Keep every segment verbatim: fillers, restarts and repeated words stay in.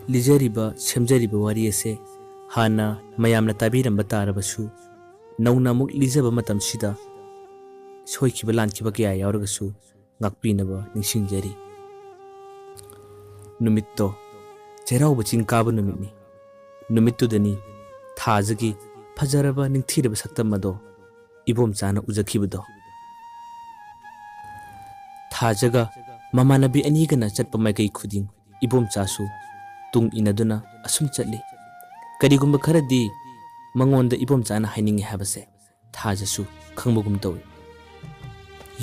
ꯂꯤꯖꯔꯤꯕ, ꯁꯦꯝꯖꯔꯤꯕ ꯋꯥꯔꯤ ꯑꯁꯦ ꯍꯥꯟꯅ ꯃꯌꯥꯝꯅ ꯇꯥꯕꯤꯔꯝꯕ ꯇꯥꯔꯕꯁꯨ, ꯅꯧꯅ ꯑꯃꯨꯛ ꯂꯤꯖꯕ ꯃꯇꯝꯁꯤꯗ ꯁꯣꯏꯈꯤꯕ ꯂꯥꯟꯈꯤꯕ ꯀꯌꯥ ꯌꯥꯎꯔꯒꯁꯨ ꯉꯥꯛꯄꯤꯅꯕ ꯅꯤꯡꯁꯤꯡꯖꯔꯤ꯫ ꯅꯨꯃꯤꯠꯇꯣ ꯆꯩꯔꯥꯎꯕ ꯆꯤꯡ ꯀꯥꯕ ꯅꯨꯃꯤꯠꯅꯤ꯫ ꯅꯨꯃꯤꯠꯇꯨꯗꯅꯤ ꯊꯥꯖꯒꯤ ꯐꯖꯔꯕ ꯅꯤꯡꯊꯤꯔꯕ ꯁꯛꯇꯝ ꯑꯗꯣ ꯏꯕꯣꯝꯆꯥꯅ ꯎꯖꯈꯤꯕꯗꯣ꯫ ꯊꯥꯖꯒ ꯃꯃꯥꯟꯅꯕꯤ ꯑꯅꯤꯒꯅ ꯆꯠꯄ ꯃꯥꯏꯀꯩ ꯈꯨꯗꯤꯡ ꯏꯕꯣꯝꯆꯥꯁꯨ ꯇꯨꯡ ꯏꯟꯅꯗꯨꯅ ꯑꯁꯨꯝ ꯆꯠꯂꯤ꯫ ꯀꯔꯤꯒꯨꯝꯕ ꯈꯔꯗꯤ ꯃꯉꯣꯟꯗ ꯏꯕꯣꯝꯆꯥꯅ ꯍꯥꯏꯅꯤꯡꯉꯤ ꯍꯥꯏꯕꯁꯦ ꯊꯥꯖꯁꯨ ꯈꯪꯕꯒꯨꯝ ꯇꯧꯏ꯫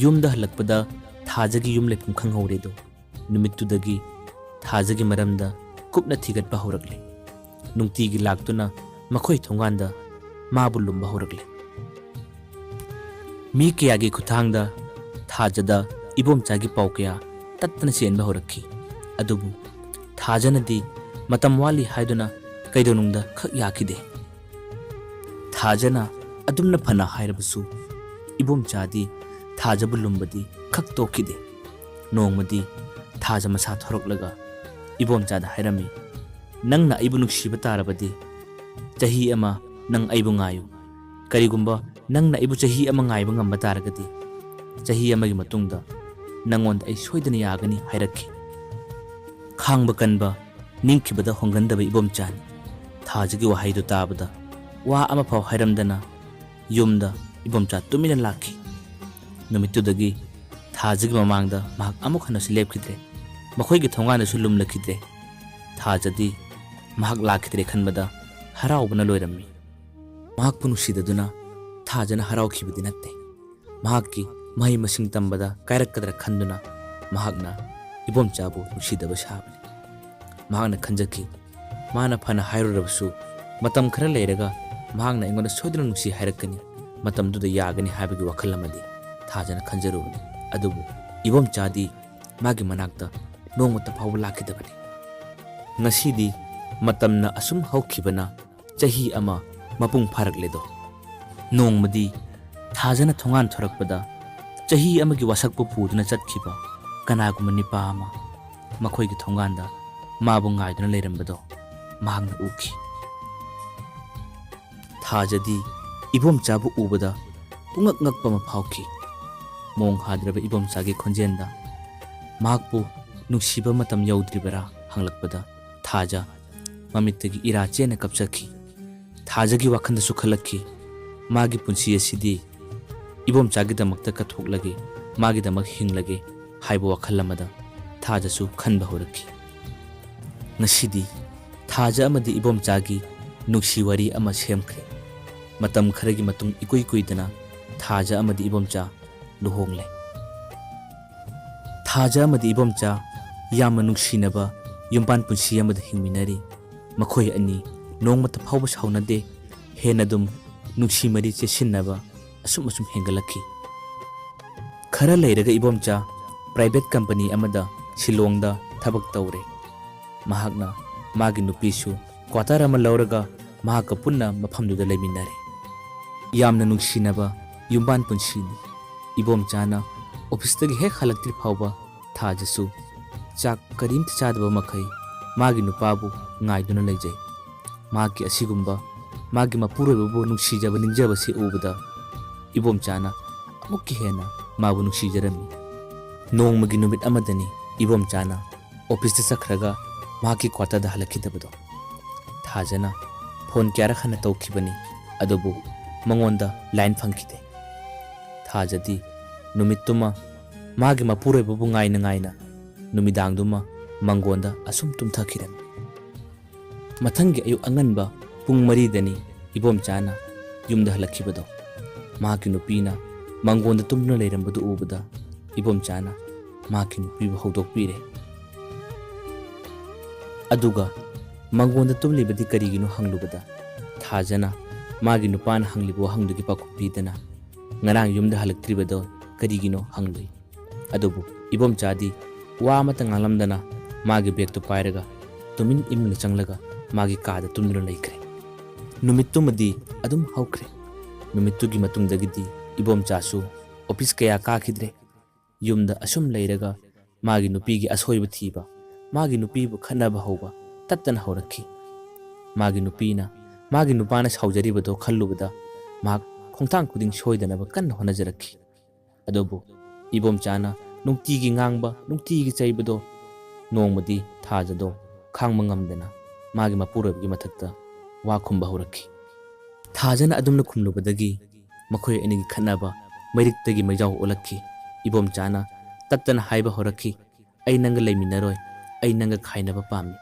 ꯌꯨꯝꯗ ꯍꯜꯂꯛꯄꯗ ꯊꯥꯖꯒꯤ ꯌꯨꯝ ꯂꯩꯐꯝ ꯈꯪꯍꯧꯔꯦꯗꯣ꯫ ꯅꯨꯃꯤꯠꯇꯨꯗꯒꯤ ꯊꯥꯖꯒꯤ ꯃꯔꯝꯗ ꯀꯨꯞꯅ ꯊꯤꯒꯠꯄ ꯍꯧꯔꯛꯂꯦ꯫ ꯅꯨꯡꯇꯤꯒꯤ ꯂꯥꯛꯇꯨꯅ ꯃꯈꯣꯏ ꯊꯣꯡꯒꯥꯟꯗ ꯃꯥꯕꯨ ꯂꯨꯝꯕ ꯍꯧꯔꯛꯂꯦ꯫ ꯃꯤ ꯀꯌꯥꯒꯤ ꯈꯨꯠꯊꯥꯡꯗ ꯊꯥꯖꯗ ꯏꯕꯣꯝꯆꯥꯒꯤ ꯄꯥꯎ ꯀꯌꯥ ꯇꯠꯇꯅ ꯆꯦꯟꯕ ꯍꯧꯔꯛꯈꯤ꯫ ꯑꯗꯨꯕꯨ ꯊꯥꯖꯅꯗꯤ ꯃꯇꯝ ꯋꯥꯠꯂꯤ ꯍꯥꯏꯗꯨꯅ ꯀꯩꯗꯧꯅꯨꯡꯗ ꯈꯛ ꯌꯥꯈꯤꯗꯦ꯫ ꯊꯥꯖꯅ ꯑꯗꯨꯝꯅ ꯐꯅ ꯍꯥꯏꯔꯕꯁꯨ ꯏꯕꯣꯝꯆꯥꯗꯤ ꯊꯥꯖꯕꯨ ꯂꯨꯝꯕꯗꯤ ꯈꯛ ꯇꯣꯛꯈꯤꯗꯦ꯫ ꯅꯣꯡꯃꯗꯤ ꯊꯥꯖ ꯃꯁꯥ ꯊꯣꯔꯛꯂꯒ ꯏꯕꯣꯝꯆꯥꯗ ꯍꯥꯏꯔꯝꯃꯤ, "ꯅꯪꯅ ꯑꯩꯕꯨ ꯅꯨꯡꯁꯤꯕ ꯇꯥꯔꯕꯗꯤ ꯆꯍꯤ ꯑꯃ ꯅꯪ ꯑꯩꯕꯨ ꯉꯥꯏꯌꯨ꯫ ꯀꯔꯤꯒꯨꯝꯕ ꯅꯪꯅ ꯑꯩꯕꯨ ꯆꯍꯤ ꯑꯃ ꯉꯥꯏꯕ ꯉꯝꯕ ꯇꯥꯔꯒꯗꯤ ꯆꯍꯤ ꯑꯃꯒꯤ ꯃꯇꯨꯡꯗ ꯅꯪꯉꯣꯟꯗ ꯑꯩ ꯁꯣꯏꯗꯅ ꯌꯥꯒꯅꯤ" ꯍꯥꯏꯔꯛꯈꯤ꯫ ꯈꯥꯡꯕ ꯀꯟꯕ, ꯅꯤꯡꯈꯤꯕꯗ ꯍꯣꯡꯒꯟꯗꯕ ꯏꯕꯣꯝꯆꯥꯅꯤ꯫ ꯊꯥꯖꯒꯤ ꯋꯥꯍꯩꯗꯨ ꯇꯥꯕꯗ ꯋꯥ ꯑꯃꯐꯥꯎ ꯍꯥꯏꯔꯝꯗꯅ ꯌꯨꯝꯗ ꯏꯕꯣꯝꯆꯥ ꯇꯨꯃꯤꯟꯅ ꯂꯥꯛꯈꯤ꯫ ꯅꯨꯃꯤꯠꯇꯨꯗꯒꯤ ꯊꯥꯖꯒꯤ ꯃꯃꯥꯡꯗ ꯃꯍꯥꯛ ꯑꯃꯨꯛ ꯍꯟꯅꯁꯨ ꯂꯦꯞꯈꯤꯗ꯭ꯔꯦ꯫ ꯃꯈꯣꯏꯒꯤ ꯊꯣꯡꯒꯥꯟꯗꯁꯨ ꯂꯨꯝꯂꯛꯈꯤꯗ꯭ꯔꯦ꯫ ꯊꯥꯖꯗꯤ ꯃꯍꯥꯛ ꯂꯥꯛꯈꯤꯗ꯭ꯔꯦ ꯈꯟꯕꯗ ꯍꯔꯥꯎꯕꯅ ꯂꯣꯏꯔꯝꯃꯤ꯫ ꯃꯍꯥꯛꯄꯨ ꯅꯨꯡꯁꯤꯗꯗꯨꯅ ꯊꯥꯖꯅ ꯍꯔꯥꯎꯈꯤꯕꯗꯤ ꯅꯠꯇꯦ꯫ ꯃꯍꯥꯛꯀꯤ ꯃꯍꯩ ꯃꯁꯤꯡ ꯇꯝꯕꯗ ꯀꯥꯏꯔꯛꯀꯗ꯭ꯔꯥ ꯈꯟꯗꯨꯅ ꯃꯍꯥꯛꯅ ꯏꯕꯣꯝꯆꯥꯕꯨ ꯅꯨꯡꯁꯤꯗꯕ ꯁꯥꯕꯅꯤ꯫ ꯃꯍꯥꯛꯅ ꯈꯟꯖꯈꯤ, ꯃꯥꯅ ꯐꯅ ꯍꯥꯏꯔꯨꯔꯕꯁꯨ ꯃꯇꯝ ꯈꯔ ꯂꯩꯔꯒ ꯃꯍꯥꯛꯅ ꯑꯩꯉꯣꯟꯗ ꯁꯣꯏꯗꯅ ꯅꯨꯡꯁꯤ ꯍꯥꯏꯔꯛꯀꯅꯤ, ꯃꯇꯝꯗꯨꯗ ꯌꯥꯒꯅꯤ ꯍꯥꯏꯕꯒꯤ ꯋꯥꯈꯜ ꯑꯃꯗꯤ ꯊꯥꯖꯅ ꯈꯟꯖꯔꯨꯕꯅꯤ꯫ ꯑꯗꯨꯕꯨ ꯏꯕꯣꯝꯆꯥꯗꯤ ꯃꯥꯒꯤ ꯃꯅꯥꯛꯇ ꯅꯣꯡꯃꯇ ꯐꯥꯎꯕ ꯂꯥꯛꯈꯤꯗꯕꯅꯤ꯫ ꯉꯁꯤꯗꯤ ꯃꯇꯝꯅ ꯑꯁꯨꯝ ꯍꯧꯈꯤꯕꯅ ꯆꯍꯤ ꯑꯃ ꯃꯄꯨꯡ ꯐꯥꯔꯛꯂꯦꯗꯣ꯫ ꯅꯣꯡꯃꯗꯤ ꯊꯥꯖꯅ ꯊꯣꯡꯒꯥꯟ ꯊꯣꯔꯛꯄꯗ ꯆꯍꯤ ꯑꯃꯒꯤ ꯋꯥꯁꯛꯄꯨ ꯄꯨꯗꯨꯅ ꯆꯠꯈꯤꯕ ꯀꯅꯥꯒꯨꯝꯕ ꯅꯤꯄꯥ ꯑꯃ ꯃꯈꯣꯏꯒꯤ ꯊꯣꯡꯒꯥꯟꯗ ꯃꯥꯕꯨ ꯉꯥꯏꯗꯨꯅ ꯂꯩꯔꯝꯕꯗꯣ ꯃꯍꯥꯛꯅ ꯎꯈꯤ꯫ ꯊꯥꯖꯗꯤ ꯏꯕꯣꯝꯆꯥꯕꯨ ꯎꯕꯗ ꯄꯨꯡꯉꯛ ꯉꯛꯄ ꯑꯃ ꯐꯥꯎꯈꯤ꯫ ꯃꯣꯡ ꯍꯥꯗ꯭ꯔꯕ ꯏꯕꯣꯝꯆꯥꯒꯤ ꯈꯣꯟꯖꯦꯜꯗ ꯃꯍꯥꯛꯄꯨ ꯅꯨꯡꯁꯤꯕ ꯃꯇꯝ ꯌꯧꯗ꯭ꯔꯤꯕꯔꯥ ꯍꯪꯂꯛꯄꯗ ꯊꯥꯖ ꯃꯃꯤꯠꯇꯒꯤ ꯏꯔꯥ ꯆꯦꯟꯅ ꯀꯞꯆꯈꯤ꯫ ꯊꯥꯖꯒꯤ ꯋꯥꯈꯜꯗꯁꯨ ꯈꯜꯂꯛꯈꯤ, ꯃꯥꯒꯤ ꯄꯨꯟꯁꯤ ꯑꯁꯤꯗꯤ ꯏꯕꯣꯝꯆꯥꯒꯤꯗꯃꯛꯇ ꯀꯠꯊꯣꯛꯂꯒꯦ, ꯃꯥꯒꯤꯗꯃꯛ ꯍꯤꯡꯂꯒꯦ ꯍꯥꯏꯕ ꯋꯥꯈꯜ ꯑꯃꯗ ꯊꯥꯖꯁꯨ ꯈꯟꯕ ꯍꯧꯔꯛꯈꯤ꯫ ꯉꯁꯤꯗꯤ ꯊꯥꯖ ꯑꯃꯗꯤ ꯏꯕꯣꯝꯆꯥꯒꯤ ꯅꯨꯡꯁꯤ ꯋꯥꯔꯤ ꯑꯃ ꯁꯦꯝꯈ꯭ꯔꯦ꯫ ꯃꯇꯝ ꯈꯔꯒꯤ ꯃꯇꯨꯡ ꯏꯀꯨꯏ ꯀꯨꯏꯗꯅ ꯊꯥꯖ ꯑꯃꯗꯤ ꯏꯕꯣꯝꯆꯥ ꯂꯨꯍꯣꯡꯂꯦ꯫ ꯊꯥꯖ ꯑꯃꯗꯤ ꯏꯕꯣꯝꯆꯥ ꯌꯥꯝꯅ ꯅꯨꯡꯁꯤꯅꯕ ꯌꯨꯝꯕꯥꯟ ꯄꯨꯟꯁꯤ ꯑꯃꯗ ꯍꯤꯡꯃꯤꯟꯅꯔꯤ꯫ ꯃꯈꯣꯏ ꯑꯅꯤ ꯅꯣꯡꯃꯇ ꯐꯥꯎꯕ ꯁꯥꯎꯅꯗꯦ꯫ ꯍꯦꯟꯅ ꯑꯗꯨꯝ ꯅꯨꯡꯁꯤ ꯃꯔꯤ ꯆꯦꯁꯤꯟꯅꯕ ꯑꯁꯨꯝ ꯑꯁꯨꯝ ꯍꯦꯟꯒꯠꯂꯛꯈꯤ꯫ ꯈꯔ ꯂꯩꯔꯒ ꯏꯕꯣꯝꯆꯥ private company ꯑꯃꯗ ꯁꯤꯂꯣꯡꯗ ꯊꯕꯛ ꯇꯧꯔꯦ꯫ ꯃꯍꯥꯛꯅ ꯃꯥꯒꯤ ꯅꯨꯄꯤꯁꯨ quarter ꯑꯃ ꯂꯧꯔꯒ ꯃꯍꯥꯛꯀ ꯄꯨꯟꯅ ꯃꯐꯝꯗꯨꯗ ꯂꯩꯃꯤꯟꯅꯔꯦ꯫ ꯌꯥꯝꯅ ꯅꯨꯡꯁꯤꯅꯕ ꯌꯨꯝꯕꯥꯟ ꯄꯨꯟꯁꯤꯅꯤ꯫ ꯏꯕꯣꯝꯆꯥꯅ officeꯇꯒꯤ ꯍꯦꯛ ꯍꯜꯂꯛꯇ꯭ꯔꯤ ꯐꯥꯎꯕ ꯊꯥꯖꯁꯨ ꯆꯥꯛ ꯀꯔꯤꯝꯇ ꯆꯥꯗꯕ ꯃꯈꯩ ꯃꯥꯒꯤ ꯅꯨꯄꯥꯕꯨ ꯉꯥꯏꯗꯨꯅ ꯂꯩꯖꯩ꯫ ꯃꯍꯥꯛꯀꯤ ꯑꯁꯤꯒꯨꯝꯕ ꯃꯥꯒꯤ ꯃꯄꯨꯔꯣꯏꯕꯕꯨ ꯅꯨꯡꯁꯤꯖꯕ ꯅꯤꯡꯖꯕꯁꯤ ꯎꯕꯗ ꯏꯕꯣꯝꯆꯥꯅ ꯑꯃꯨꯛꯀ ꯍꯦꯟꯅ ꯃꯥꯕꯨ ꯅꯨꯡꯁꯤꯖꯔꯝꯃꯤ꯫ ꯅꯣꯡꯃꯒꯤ ꯅꯨꯃꯤꯠ ꯑꯃꯗꯅꯤ ꯏꯕꯣꯝꯆꯥꯅ officeꯇ ꯆꯠꯈ꯭ꯔꯒ ꯃꯍꯥꯛꯀꯤ quarterꯗ ꯍꯜꯂꯛꯈꯤꯗꯕꯗꯣ꯫ ꯊꯥꯖꯅ phone ꯀꯌꯥꯔꯛ ꯍꯟꯅ ꯇꯧꯈꯤꯕꯅꯤ, ꯑꯗꯨꯕꯨ ꯃꯉꯣꯟꯗ line ꯐꯪꯈꯤꯗꯦ꯫ ꯊꯥꯖꯗꯤ ꯅꯨꯃꯤꯠꯇꯨꯃ ꯃꯥꯒꯤ ꯃꯄꯨꯔꯣꯏꯕꯕꯨ ꯉꯥꯏꯅ ꯉꯥꯏꯅ ꯅꯨꯃꯤꯗꯥꯡꯗꯨꯃ ꯃꯪꯒꯣꯟꯗ ꯑꯁꯨꯝ ꯇꯨꯝꯊꯈꯤꯔꯝꯃꯤ꯫ ꯃꯊꯪꯒꯤ ꯑꯌꯨꯛ ꯑꯉꯟꯕ ꯄꯨꯡ ꯃꯔꯤꯗꯅꯤ ꯏꯕꯣꯝꯆꯥꯅ ꯌꯨꯝꯗ ꯍꯜꯂꯛꯈꯤꯕꯗꯣ꯫ ꯃꯍꯥꯛꯀꯤ ꯅꯨꯄꯤꯅ ꯃꯪꯒꯣꯟꯗ ꯇꯨꯝꯗꯨꯅ ꯂꯩꯔꯝꯕꯗꯨ ꯎꯕꯗ ꯏꯕꯣꯝꯆꯥꯅ ꯃꯍꯥꯛꯀꯤ ꯅꯨꯄꯤꯕꯨ ꯍꯧꯗꯣꯛꯄꯤꯔꯦ꯫ ꯑꯗꯨꯒ ꯃꯪꯒꯣꯟꯗ ꯇꯨꯝꯂꯤꯕꯗꯤ ꯀꯔꯤꯒꯤꯅꯣ ꯍꯪꯂꯨꯕꯗ ꯊꯥꯖꯅ ꯃꯥꯒꯤ ꯅꯨꯄꯥꯅ ꯍꯪꯂꯤꯕ ꯋꯥꯍꯪꯗꯨꯒꯤ ꯄꯥꯎꯈꯨꯝ ꯄꯤꯗꯅ ꯉꯔꯥꯡ ꯌꯨꯝꯗ ꯍꯜꯂꯛꯇ꯭ꯔꯤꯕꯗꯣ ꯀꯔꯤꯒꯤꯅꯣ ꯍꯪꯂꯨꯏ꯫ ꯑꯗꯨꯕꯨ ꯏꯕꯣꯝꯆꯥꯗꯤ ꯋꯥ ꯑꯃꯠꯇ ꯉꯥꯡꯂꯝꯗꯅ ꯃꯥꯒꯤ bagꯇꯨ ꯄꯥꯏꯔꯒ ꯇꯨꯃꯤꯟ ꯏꯃꯨꯡꯗ ꯆꯪꯂꯒ ꯃꯥꯒꯤ ꯀꯥꯗ ꯇꯨꯝꯗꯨꯅ ꯂꯩꯈ꯭ꯔꯦ꯫ ꯅꯨꯃꯤꯠꯇꯨꯃꯗꯤ ꯑꯗꯨꯝ ꯍꯧꯈ꯭ꯔꯦ꯫ ꯅꯨꯃꯤꯠꯇꯨꯒꯤ ꯃꯇꯨꯡꯗꯒꯤꯗꯤ ꯏꯕꯣꯝꯆꯥꯁꯨ office ꯀꯌꯥ ꯀꯥꯈꯤꯗ꯭ꯔꯦ꯫ ꯌꯨꯝꯗ ꯑꯁꯨꯝ ꯂꯩꯔꯒ ꯃꯥꯒꯤ ꯅꯨꯄꯤꯒꯤ ꯑꯁꯣꯏꯕ ꯊꯤꯕ, ꯃꯥꯒꯤ ꯅꯨꯄꯤꯕꯨ ꯈꯠꯅꯕ ꯍꯧꯕ ꯇꯠꯇꯅ ꯍꯧꯔꯛꯈꯤ꯫ ꯃꯥꯒꯤ ꯅꯨꯄꯤꯅ ꯃꯥꯒꯤ ꯅꯨꯄꯥꯅ ꯁꯥꯎꯖꯔꯤꯕꯗꯣ ꯈꯜꯂꯨꯕꯗ ꯃꯍꯥꯛ ꯈꯣꯡꯊꯥꯡ ꯈꯨꯗꯤꯡ ꯁꯣꯏꯗꯅꯕ ꯀꯟꯅ ꯍꯣꯠꯅꯖꯔꯛꯈꯤ꯫ ꯑꯗꯨꯕꯨ ꯏꯕꯣꯝꯆꯥꯅ ꯅꯨꯡꯇꯤꯒꯤ ꯉꯥꯡꯕ, ꯅꯨꯡꯇꯤꯒꯤ ꯆꯩꯕꯗꯣ ꯅꯣꯡꯃꯗꯤ ꯊꯥꯖꯗꯣ ꯈꯥꯡꯕ ꯉꯝꯗꯅ ꯃꯥꯒꯤ ꯃꯄꯨꯔꯣꯏꯕꯒꯤ ꯃꯊꯛꯇ ꯋꯥ ꯈꯨꯝꯕ ꯍꯧꯔꯛꯈꯤ꯫ ꯊꯥꯖꯅ ꯑꯗꯨꯝꯅ ꯈꯨꯝꯂꯨꯕꯗꯒꯤ ꯃꯈꯣꯏ ꯑꯅꯤꯒꯤ ꯈꯠꯅꯕ ꯃꯩꯔꯤꯛꯇꯒꯤ ꯃꯩꯖꯥꯎ ꯑꯣꯜꯂꯛꯈꯤ꯫ ꯏꯕꯣꯝꯆꯥꯅ ꯇꯠꯇꯅ ꯍꯥꯏꯕ ꯍꯧꯔꯛꯈꯤ, "ꯑꯩ ꯅꯪꯒ ꯂꯩꯃꯤꯟꯅꯔꯣꯏ, ꯑꯩ ꯅꯪꯒ ꯈꯥꯏꯅꯕ ꯄꯥꯝꯃꯤ,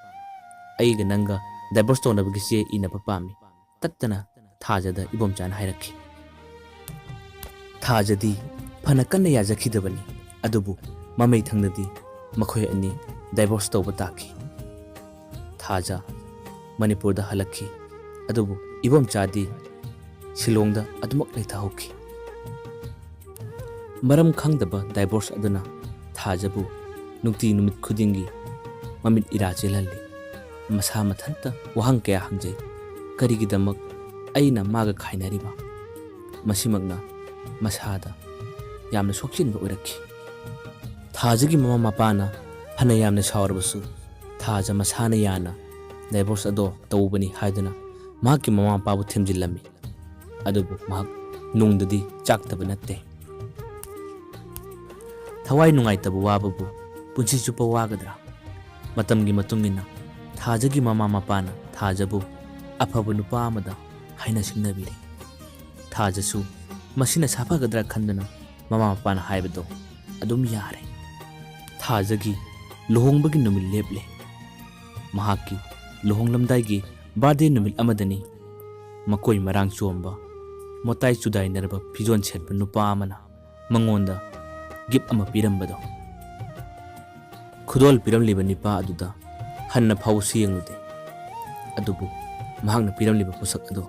ꯑꯩꯒ ꯅꯪꯒ ꯗꯥꯏꯚꯣꯔꯁ ꯇꯧꯅꯕꯒꯤ ꯆꯦ ꯏꯅꯕ ꯄꯥꯝꯃꯤ", ꯇꯠꯇꯅ ꯊꯥꯖꯗ ꯏꯕꯣꯝꯆꯥꯅ ꯍꯥꯏꯔꯛꯈꯤ꯫ ꯊꯥꯖꯗꯤ ꯐꯅ ꯀꯟꯅ ꯌꯥꯖꯈꯤꯗꯕꯅꯤ, ꯑꯗꯨꯕꯨ ꯃꯃꯩ ꯊꯪꯗꯗꯤ ꯃꯈꯣꯏ ꯑꯅꯤ ꯗꯥꯏꯚꯣꯔꯁ ꯇꯧꯕ ꯇꯥꯈꯤ꯫ ꯊꯥꯖ ꯃꯅꯤꯄꯨꯔꯗ ꯍꯜꯂꯛꯈꯤ, ꯑꯗꯨꯕꯨ ꯏꯕꯣꯝꯆꯥꯗꯤ ꯁꯤꯂꯣꯡꯗ ꯑꯗꯨꯃꯛ ꯂꯩꯊꯍꯧꯈꯤ꯫ ꯃꯔꯝ ꯈꯪꯗꯕ ꯗꯥꯏꯚꯣꯔꯁ ꯑꯗꯨꯅ ꯊꯥꯖꯕꯨ ꯅꯨꯡꯇꯤ ꯅꯨꯃꯤꯠ ꯈꯨꯗꯤꯡꯒꯤ ꯃꯃꯤꯠ ꯏꯔꯥ ꯆꯦꯜꯍꯜꯂꯤ꯫ ꯃꯁꯥ ꯃꯊꯟꯇ ꯋꯥꯍꯪ ꯀꯌꯥ ꯍꯪꯖꯩ, "ꯀꯔꯤꯒꯤꯗꯃꯛ ꯑꯩꯅ ꯃꯥꯒ ꯈꯥꯏꯅꯔꯤꯕ?" ꯃꯁꯤꯃꯛꯅ ꯃꯁꯥꯗ ꯌꯥꯝꯅ ꯁꯣꯛꯆꯤꯟꯕ ꯑꯣꯏꯔꯛꯈꯤ꯫ ꯊꯥꯖꯒꯤ ꯃꯃꯥ ꯃꯄꯥꯅ ꯐꯅ ꯌꯥꯝꯅ ꯁꯥꯎꯔꯕꯁꯨ, ꯊꯥꯖ ꯃꯁꯥꯅ ꯌꯥꯅ ꯗꯥꯏꯚꯣꯔꯁ ꯑꯗꯣ ꯇꯧꯕꯅꯤ ꯍꯥꯏꯗꯨꯅ ꯃꯍꯥꯛꯀꯤ ꯃꯃꯥ ꯃꯄꯥꯕꯨ ꯊꯦꯝꯖꯤꯜꯂꯝꯃꯤ꯫ ꯑꯗꯨꯕꯨ ꯃꯍꯥꯛ ꯅꯨꯡꯗꯨꯗꯤ ꯆꯥꯛꯇꯕ ꯅꯠꯇꯦ꯫ ꯊꯋꯥꯏ ꯅꯨꯡꯉꯥꯏꯇꯕ ꯋꯥꯕꯕꯨ ꯄꯨꯟꯁꯤ ꯆꯨꯞꯄ ꯋꯥꯒꯗ꯭ꯔꯥ? ꯃꯇꯝꯒꯤ ꯃꯇꯨꯡ ꯏꯟꯅ ꯊꯥꯖꯒꯤ ꯃꯃꯥ ꯃꯄꯥꯅ ꯊꯥꯖꯕꯨ ꯑꯐꯕ ꯅꯨꯄꯥ ꯑꯃꯗ ꯍꯥꯏꯅ ꯁꯤꯡꯅꯕꯤꯔꯤ꯫ ꯊꯥꯖꯁꯨ ꯃꯁꯤꯅ ꯁꯥꯐꯒꯗ꯭ꯔꯥ ꯈꯟꯗꯨꯅ ꯃꯃꯥ ꯃꯄꯥꯅ ꯍꯥꯏꯕꯗꯣ ꯑꯗꯨꯝ ꯌꯥꯔꯦ꯫ ꯊꯥꯖꯒꯤ ꯂꯨꯍꯣꯡꯕꯒꯤ ꯅꯨꯃꯤꯠ ꯂꯦꯞꯂꯦ꯫ ꯃꯍꯥꯛꯀꯤ ꯂꯨꯍꯣꯡꯂꯝꯗꯥꯏꯒꯤ ꯕꯥꯔꯗꯦ ꯅꯨꯃꯤꯠ ꯑꯃꯗꯅꯤ ꯃꯀꯣꯏ ꯃꯔꯥꯡ ꯆꯣꯝꯕ, ꯃꯣꯇꯥꯏ ꯆꯨꯗꯥꯏꯅꯔꯕ ꯐꯤꯖꯣꯜ ꯁꯦꯠꯄ ꯅꯨꯄꯥ ꯑꯃꯅ ꯃꯉꯣꯟꯗ ꯒꯤꯐ ꯑꯃ ꯄꯤꯔꯝꯕꯗꯣ꯫ ꯈꯨꯗꯣꯜ ꯄꯤꯔꯝꯂꯤꯕ ꯅꯤꯄꯥ ꯑꯗꯨꯗ ꯍꯟꯅ ꯐꯥꯎꯕꯁꯨ ꯌꯦꯡꯂꯨꯗꯦ꯫ ꯑꯗꯨꯕꯨ ꯃꯍꯥꯛꯅ ꯄꯤꯔꯝꯂꯤꯕ ꯄꯣꯠꯁꯛ ꯑꯗꯨ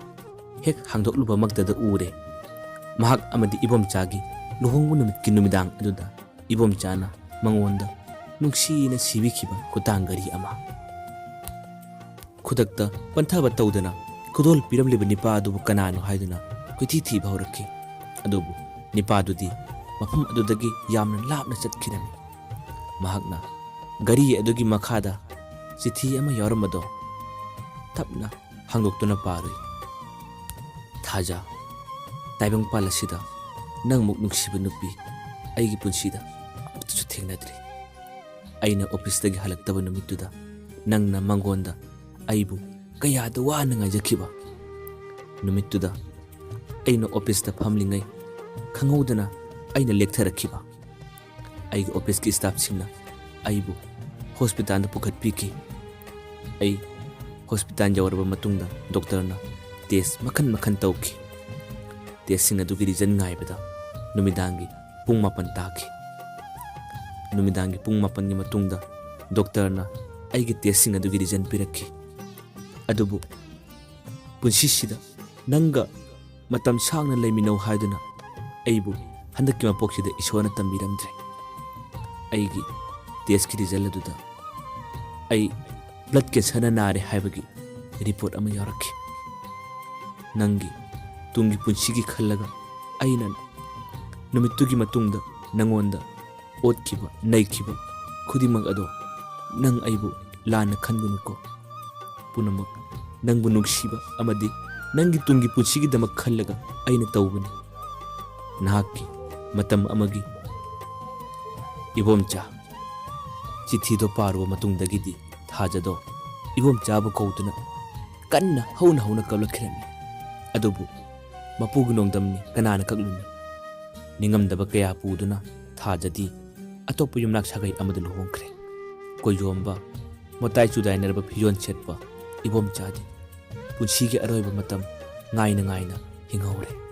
ꯍꯦꯛ ꯍꯥꯡꯗꯣꯛꯂꯨꯕꯃꯛꯇꯗ ꯎꯔꯦ꯫ ꯃꯍꯥꯛ ꯑꯃꯗꯤ ꯏꯕꯣꯝꯆꯥꯒꯤ ꯂꯨꯍꯣꯡꯕ ꯅꯨꯃꯤꯠꯀꯤ ꯅꯨꯃꯤꯗꯥꯡ ꯑꯗꯨꯗ ꯏꯕꯣꯝꯆꯥꯅ ꯃꯉꯣꯟꯗ ꯅꯨꯡꯁꯤꯅ ꯁꯤꯕꯤꯈꯤꯕ ꯈꯨꯇꯥꯡ ꯘꯔꯤ ꯑꯃ꯫ ꯈꯨꯗꯛꯇ ꯄꯟꯊꯕ ꯇꯧꯗꯅ ꯈꯨꯗꯣꯜ ꯄꯤꯔꯝꯂꯤꯕ ꯅꯤꯄꯥ ꯑꯗꯨꯕꯨ ꯀꯅꯥꯅꯣ ꯍꯥꯏꯗꯨꯅ ꯀꯣꯏꯊꯤ ꯊꯤꯕ ꯍꯧꯔꯛꯈꯤ꯫ ꯑꯗꯨꯕꯨ ꯅꯤꯄꯥꯗꯨꯗꯤ ꯃꯐꯝ ꯑꯗꯨꯗꯒꯤ ꯌꯥꯝꯅ ꯂꯥꯞꯅ ꯆꯠꯈꯤꯔꯝꯃꯤ꯫ ꯃꯍꯥꯛꯅ ꯘꯔꯤ ꯑꯗꯨꯒꯤ ꯃꯈꯥꯗ ꯆꯤꯊꯤ ꯑꯃ ꯌꯥꯎꯔꯝꯕꯗꯣ ꯇꯞꯅ ꯍꯥꯡꯗꯣꯛꯇꯨꯅ ꯄꯥꯔꯨꯏ꯫ "ꯊꯥꯖ, ꯇꯥꯏꯕꯪꯄꯥꯜ ꯑꯁꯤꯗ ꯅꯪꯃꯨꯛ ꯅꯨꯡꯁꯤꯕ ꯅꯨꯄꯤ ꯑꯩꯒꯤ ꯄꯨꯟꯁꯤꯗ ꯑꯃꯨꯛꯇꯁꯨ ꯊꯦꯡꯅꯗ꯭ꯔꯤ꯫ ꯑꯩꯅ ꯑꯣꯐꯤꯁꯇꯒꯤ ꯍꯜꯂꯛꯇꯕ ꯅꯨꯃꯤꯠꯇꯨꯗ ꯅꯪꯅ ꯃꯉꯣꯟꯗ ꯑꯩꯕꯨ ꯀꯌꯥꯗ ꯋꯥꯅ ꯉꯥꯏꯖꯈꯤꯕ꯫ ꯅꯨꯃꯤꯠꯇꯨꯗ ꯑꯩꯅ ꯑꯣꯐꯤꯁꯇ ꯐꯝꯂꯤꯉꯩ ꯈꯪꯍꯧꯗꯅ ꯑꯩꯅ ꯂꯦꯛꯊꯔꯛꯈꯤꯕ꯫ ꯑꯩꯒꯤ ꯑꯣꯐꯤꯁꯀꯤ ꯁ꯭ꯇꯥꯐꯁꯤꯡꯅ ꯑꯩꯕꯨ ꯍꯣꯁꯄꯤꯇꯥꯜꯗ ꯄꯨꯈꯠꯄꯤꯈꯤ꯫ ꯑꯩ ꯍꯣꯁꯄꯤꯇꯥꯜ ꯌꯧꯔꯕ ꯃꯇꯨꯡꯗ ꯗꯣꯛꯇꯔꯅ ꯇꯦꯁ ꯃꯈꯜ ꯃꯈꯜ ꯇꯧꯈꯤ꯫ ꯇꯦꯁꯁꯤꯡ ꯑꯗꯨꯒꯤ ꯔꯤꯖꯜ ꯉꯥꯏꯕꯗ ꯅꯨꯃꯤꯗꯥꯡꯒꯤ ꯄꯨꯡ ꯃꯥꯄꯟ ꯇꯥꯈꯤ꯫ ꯅꯨꯃꯤꯗꯥꯡꯒꯤ ꯄꯨꯡ ꯃꯥꯄꯟꯒꯤ ꯃꯇꯨꯡꯗ ꯗꯣꯛꯇꯔꯅ ꯑꯩꯒꯤ ꯇꯦꯁꯁꯤꯡ ꯑꯗꯨꯒꯤ ꯔꯤꯖꯜ ꯄꯤꯔꯛꯈꯤ꯫ ꯑꯗꯨꯕꯨ ꯄꯨꯟꯁꯤꯁꯤꯗ ꯅꯪꯒ ꯃꯇꯝ ꯁꯥꯡꯅ ꯂꯩꯃꯤꯟꯅꯧ ꯍꯥꯏꯗꯨꯅ ꯑꯩꯕꯨ ꯍꯟꯗꯛꯀꯤ ꯃꯄꯣꯛꯁꯤꯗ ꯏꯁꯣꯔꯅ ꯇꯝꯕꯤꯔꯝꯗ꯭ꯔꯦ꯫ ꯑꯩꯒꯤ ꯇꯦꯁꯀꯤ ꯔꯤꯖꯜ ꯑꯗꯨꯗ ꯑꯩ ꯕ꯭ꯂꯗ ꯀꯦꯟꯁꯔꯅ ꯅꯥꯔꯦ ꯍꯥꯏꯕꯒꯤ ꯔꯤꯄꯣꯔꯠ ꯑꯃ ꯌꯥꯎꯔꯛꯈꯤ꯫ ꯅꯪꯒꯤ ꯇꯨꯡꯒꯤ ꯄꯨꯟꯁꯤꯒꯤ ꯈꯜꯂꯒ ꯑꯩꯅ ꯅꯨꯃꯤꯠꯇꯨꯒꯤ ꯃꯇꯨꯡꯗ ꯅꯪꯉꯣꯟꯗ ꯑꯣꯠꯈꯤꯕ, ꯅꯩꯈꯤꯕ ꯈꯨꯗꯤꯡꯃꯛ ꯑꯗꯣ ꯅꯪ ꯑꯩꯕꯨ ꯂꯥꯟꯅ ꯈꯟꯒꯅꯨꯀꯣ꯫ ꯄꯨꯝꯅꯃꯛ ꯅꯪꯕꯨ ꯅꯨꯡꯁꯤꯕ ꯑꯃꯗꯤ ꯅꯪꯒꯤ ꯇꯨꯡꯒꯤ ꯄꯨꯟꯁꯤꯒꯤꯗꯃꯛ ꯈꯜꯂꯒ ꯑꯩꯅ ꯇꯧꯕꯅꯤ꯫ ꯅꯍꯥꯛꯀꯤ ꯃꯇꯝ ꯑꯃꯒꯤ ꯏꯕꯣꯝꯆꯥ꯫ ꯆꯤꯊꯤꯗꯣ ꯄꯥꯔꯨꯕ ꯃꯇꯨꯡꯗꯒꯤꯗꯤ ꯊꯥꯖꯗꯣ ꯏꯕꯣꯝꯆꯥꯕꯨ ꯀꯧꯗꯨꯅ ꯀꯟꯅ ꯍꯧꯅ ꯍꯧꯅ ꯀꯞꯂꯛꯈꯤꯔꯝꯃꯤ꯫ ꯑꯗꯨꯕꯨ ꯃꯄꯨꯒꯤ ꯅꯣꯡꯗꯝꯅꯤ, ꯀꯅꯥꯅ ꯀꯛꯂꯨꯅꯤ? ꯅꯤꯡꯉꯝꯗꯕ ꯀꯌꯥ ꯄꯨꯗꯨꯅ ꯊꯥꯖꯗꯤ ꯑꯇꯣꯞꯄ ꯌꯨꯝꯅꯥꯛ ꯁꯥꯒꯩ ꯑꯃꯗ ꯂꯨꯍꯣꯡꯈ꯭ꯔꯦ꯫ ꯀꯣꯏꯌꯣꯝꯕ, ꯃꯣꯇꯥꯏ ꯆꯨꯗꯥꯏꯅꯔꯕ ꯐꯤꯖꯣꯜ ꯁꯦꯠꯄ ꯏꯕꯣꯝꯆꯥꯗꯤ ꯄꯨꯟꯁꯤꯒꯤ ꯑꯔꯣꯏꯕ ꯃꯇꯝ ꯉꯥꯏꯅ ꯉꯥꯏꯅ ꯍꯤꯡꯍꯧꯔꯦ꯫